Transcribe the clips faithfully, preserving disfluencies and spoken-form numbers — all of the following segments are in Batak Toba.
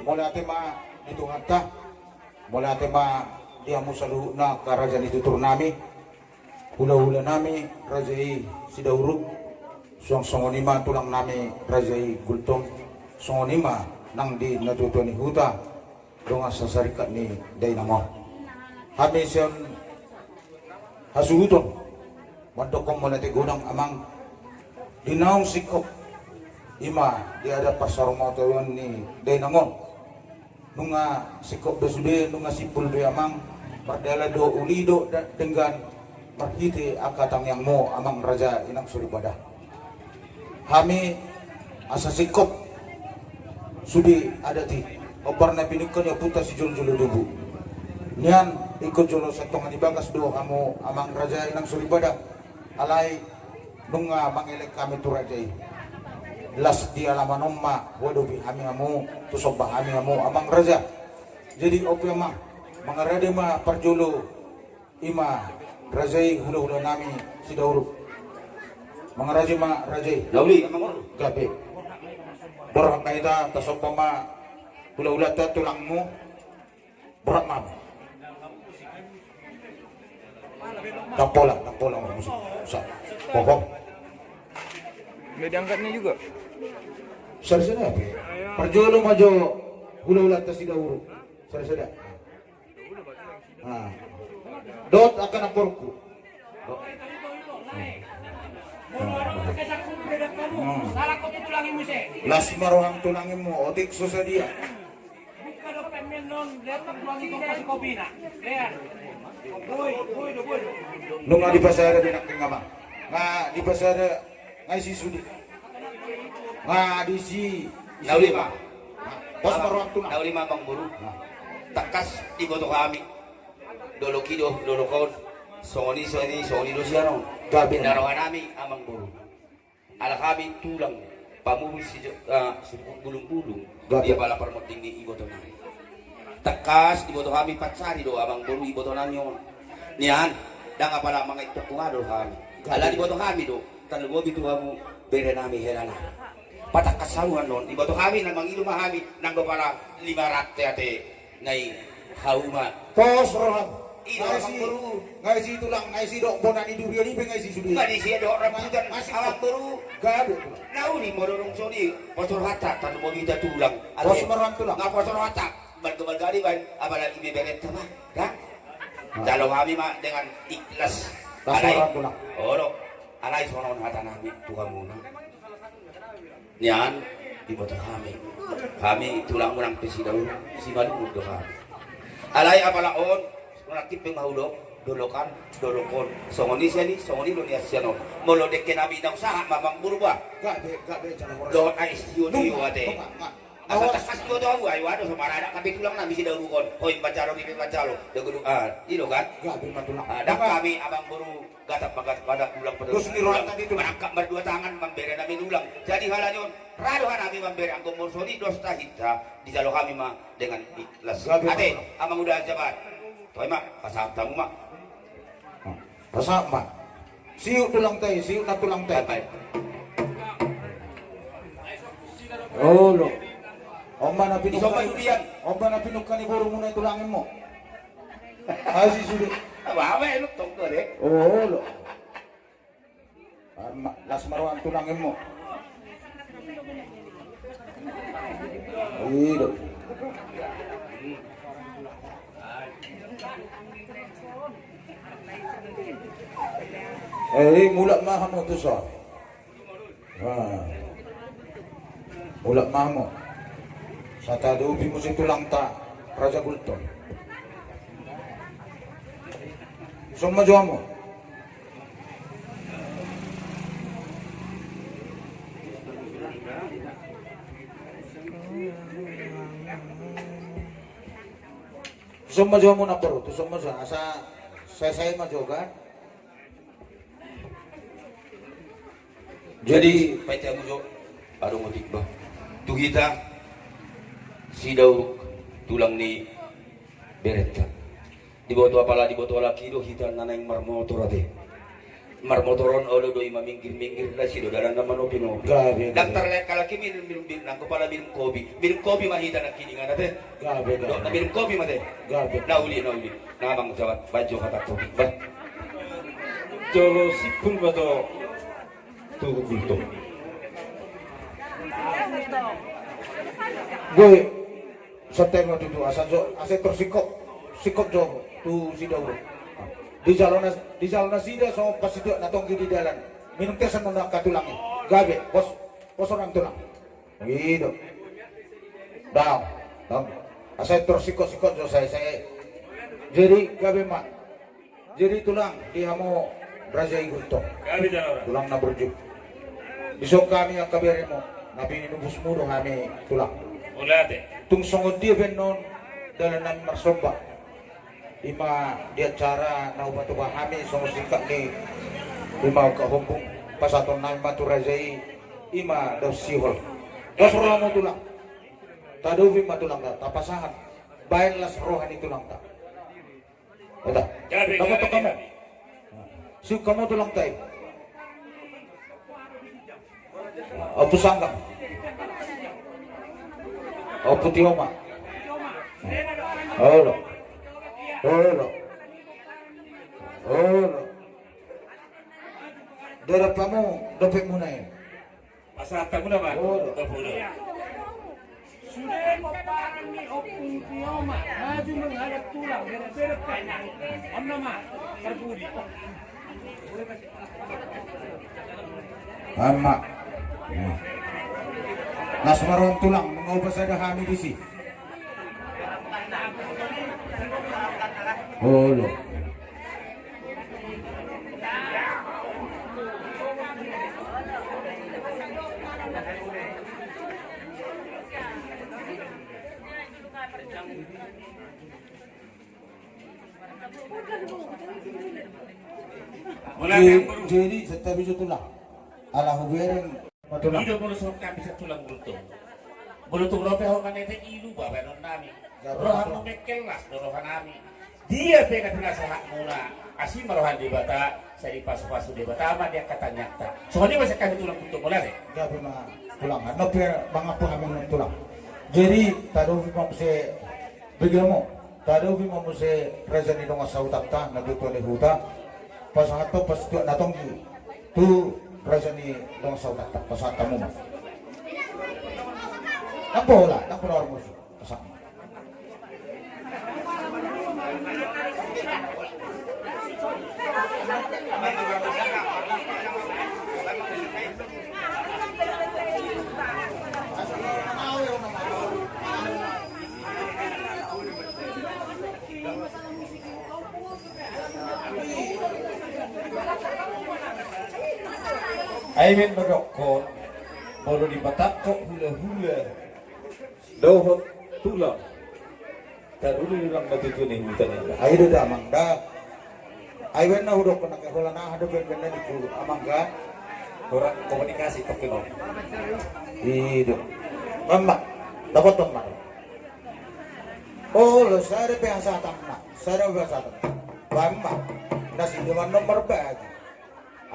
Mauliate ma di Tuhanta, mauliate ma di hamu saluhutna angka raja ni tutur nami, hula-hula nami raja i Sidauruk, suang songon i ma tulang nami raja i Gultom, songon i ma nang di natua-tua ni huta, dongan sasarikat ni dainang on. Hami sian hasuhuton, mandok hamu mauliate godang amang, di naung singkop i ma di adat parsaurmataionta ni dainang on. Nunga singkop be sude, nunga simpul be amang, mardalan do uli dohot da-, denggan, marhite angka tangiangmu amang raja inang soripada. Hami asa singkop sude adat i, hombar na pinungka ni ompunta sijolo-jolo tubu. Nian ingkon jolo satonga ni bagas do hamu amang raja inang soripada. Alai nunga mangelek hami tu raja i, las di alaman on ma huadopi hami hamu, tusomba hami hamu amang raja. Jadi on pe amang, mangarade ma parjolo i ma raja i hula-hula nami Sidauruk. Mangarade ma raja i. Na uli amang on. Gabe. Borhat ma hita, tasomba ma hula-hulanta, tulangmu. Borhat ma. Ndang pola, ndang pola musik. Sa-, pokok. Nggak diangkatnya juga. Sada-sada. Parjolo ma jo hula-hulanta Sidauruk. Sada-sada. Ah. Dohot angka namborungku. Hmm. Las ma roham tulang, immu otik so sadia. Nunga dipasada be nangkin, nga ma. Nga dipasada. Nga isi sude. Nga disi. Na uli ma. Pos ma roham tulang. Na uli ma amang boru. Tangkas diboto hami. Dolok i do, dolok on. Songon i, songon i, songon i do sian on. Gabe. Na roha nami amang boru. Ala hami tulang pamurus si jo-, ah, si bulung-bulung. Gabe. Di apala parmonding ni iboto nami. Tangkas diboto hami pansari do amang boru iboto nami on. Nian, ndang apala mangaitongkung adol hami. Gabe. Ala diboto hami do, tarlumobi tu hamu bere nami hela nami. Patangkas hamu annon, diboto hami na mangido ma hami, nang do pala lima rante ate. Nai hauma. Pos roham. I do amang boru. Nga isi tulang, nga isi dohot bona ni durian i pe nga isi sude. Nga disi dohot rambutan amang boru. Gabe tulang. Na uli modorong soni. Pos rohanta, tarlumobi hita tulang. Pos ma roham tulang. Nga pos rohanta. Balga-balga ni baen, apalagi beberenta ma. Kan? Jalo hami ma dengan ikhlas. Pos ma roham tulang. Olo. Alai songon hata nami tu hamuna. Nian, diboto hami. Hami tulangmu nang pe Sidauruk, simalungun do hami. Alai apala on, nangkin pe mahudok, dolokan, dolok on. Songon i sian i, songon i do nian sian on. Molo dengke nami na usaha ma amang boru ba. Gabe, gabe, jala horas. Dohot ais tio-tio ate. Nunga, nunga. Asa tangkas diboto hamu, ayo ado so maranak hami tulang nami Sidauruk on. Hoi manjalo, himi manjalo. Dagodo, ah, i do kan? Gabe ma tulang. Ah, ndang hami amang boru. Gatap ma gatap, gatap ulang pada dos ni rohanta di tulang. Marangkap mardua tangan mambere nami ulang. Jadi halani on, ra do hanami mambere anggo molo songon i dos tahinta, dijalo hami ma dengan ikhlas. Gabe ma tulang. Ate, amang uda jabat. Toe ma, pasahat hamu ma. Pasahat ma. Siuk tulangta i, siuk na tulangta i. Baik, baik. Olo. On ma na pinungka ni, on ma na pinungka ni borumuna i tulang, immu. Asi sude. Apa, apa, elok tong tuh, deh. Olo. Las ma roham tulang, immu. I do. Eh, mulak ma hamu tu son. Mulak ma hamu. Satadopi muse tulangta Raja Gultom. Son ma jo hamu. Son ma jo hamu namboru, tu son ma jo, asa sae-sae ma jo kan. Jadi, paite hamu jo, adong otik ba. Tu hita, Sidauruk, tulang ni berenta. Diboto apala, diboto alak i do hita na naeng marmotor ate. Marmotor on olo do i maminggir-minggir, las i do dalan na manopi-nopi. Gabe, gabe. Dang tarlean halak i minum-minum bir, nanggo pala minum kopi. Minum kopi ma hita nangkiningan ate. Gabe, gabe. Dok na minum kopi ma te. Gabe. Na uli, na uli. Na amang jawab, bajo kata kopi. Bah. Jolo simpul ma to. Tu gultom. Gue. Santai ma tutu, asa jo, asa tor singkop, singkop jo tu sida uro. Dijalo na, dijalo nasida songon pasituak na tonggi di dalan. Minum tes ma angka tulang i. Gabe, pos, pos roham tulang. I do. Dang, dang. Asa tor singkop, singkop jo sae, sae. Jadi gabe ma. Jadi tulang di hamu raja i gultom. Gabe jala orang. Tulang na burju. Dison hami angka beremu na pinubusmu do hami tulang. Mauliate. Tung songon dia pe annon dalan nami marsomba. Ima di acara na hupatupa hami songon singkat ni ima angka hombung pasahaton nami ma tu raja i ima daun sihol. Las rohamu tulang. Tadopi ma tulangta, tapasahat. Baen las roha ni tulangta. Eta. Gabe, gabe, gabe. Siuk hamu tulangta i. Ompu Sanggang. Ompu Tioma. Olo. Olo. Olo. Dodap hamu dope muna i. Pasahat hamu nama. Olo. Dope muna. Sude pomparan ni Ompung Tioma maju menghadap tulang, beret-beret kena. Om nama, Sarbudi. Ama. Las ma roham tulang, nunga hupasada hami disi. Olo. Jadi, jadi santabi jo tulang. Ala hubereng. Matulang. Ido molo songon hami sian tulang gultom. Molo tung ro pe ho manete ilu babaenon nami. Rohamu mengkel las do roha nami. Dia pe na pinasahatmuna. Asi ma roha ni Debata, sai dipasupasu Debata ma di angka tangiangta. Songon i ma sian hami tulang gultom, mauliate. Gabe ma tulang. Annon pe mangampu hami tulang. Jadi tadopi ma muse. Bege hamu, tadopi ma muse raja ni dongan sahutanta, natuatua ni huta, pasahathon pasituak na tonggi tu raja ni dongan sahutanta, pasahat hamu ma. Nang pola, nang pola armusu, pasahat ma. Ai baen ma dokkon, molo dipatangkok hulahula dohot tulang. Tadoli ulang na tutu ni huta ni. Ai do damang da. Ai baen na hudokkon nangkin holan aha do baen baen na di guru amang ga. Kurang komunikasi tokin on. I do. Mama, dapot on ma. Olo, sada pe hasahatan na. Sada pe hasahatan. Mama, nasida ma annon marbagi.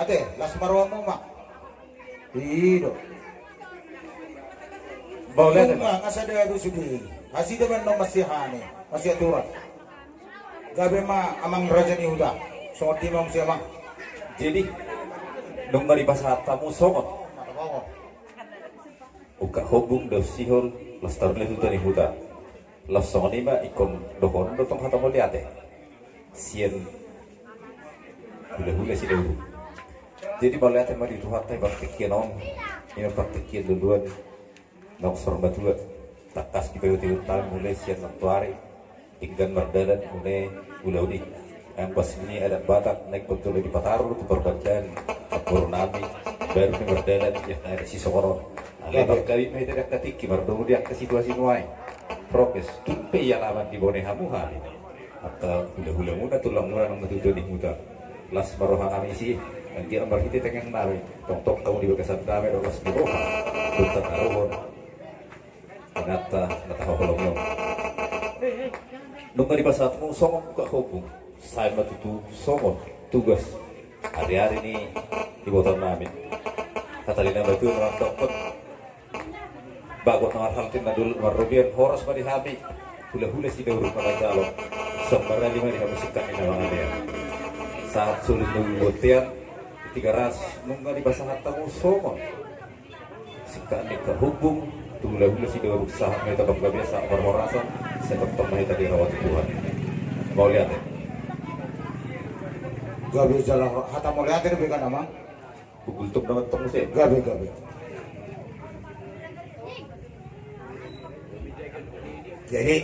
Ate, las ma rohamu ma. I do. Bau lele ma. Nga sada do sude. Hasida ma annon masiahani, masiaturan. Gabe ma amang raja ni huta. Songon dia ma muse amang. Jadi nunga dipasahat hamu songon. Ungkap hombung daun sihol, las taruli tutu ni huta. Laos songon i ma ingkon dohonon do tong hata mauliate sian hulahula sidauru. Jadi mauliate ma di Tuhanta di partingkian on, ima partingkian luluan na unsur matua. Tangkas dipaihut-ihut nami mulai sian nantuari denggan mardalan muse ulaon i. Ambas ni adat Batak naeng pantolo dipataru tu parbandaan boru nami baru ni mardalan ia na ada sisongoron. Alai bangkali ma hita di angka tingki mardomu di angka situasi nuaeng. Prokes tung pe ia laman di bone hamu hami. Angka hulahula muna tulang muna nang matutua ni huta. Las ma roha nami si anggiat marhite tangiang nami tongtong hamu di bagasan dame dohot las ni roha. Tongtong taruhon. Inanta na tahaholongi on. Nunga dipasahatmu songon buka hombung, sai ma tutu songon tugas Ari-ari ni iboto nami. Hata ni na batua na mandokkon. Bagot na marhaltin na dulu marrobian horas ma di hami. Hula-hula Sidauruk manajalo. Song marali ma di hami singkat ni na manganean. Sahat sulut nunggu bontean. Tiga ras nunga dipasahat tamu songon. Singkat ni kahubung. Tu hula-hula Sidauruk sahat ma hita panggabean sahat parhorasan. Sai tongtong ma hita dirawati Tuhan. Mauliate. Gabe jala hata mauliate do be kan amang. Pukul tuk nama tong se. Gabe gabe. Jadi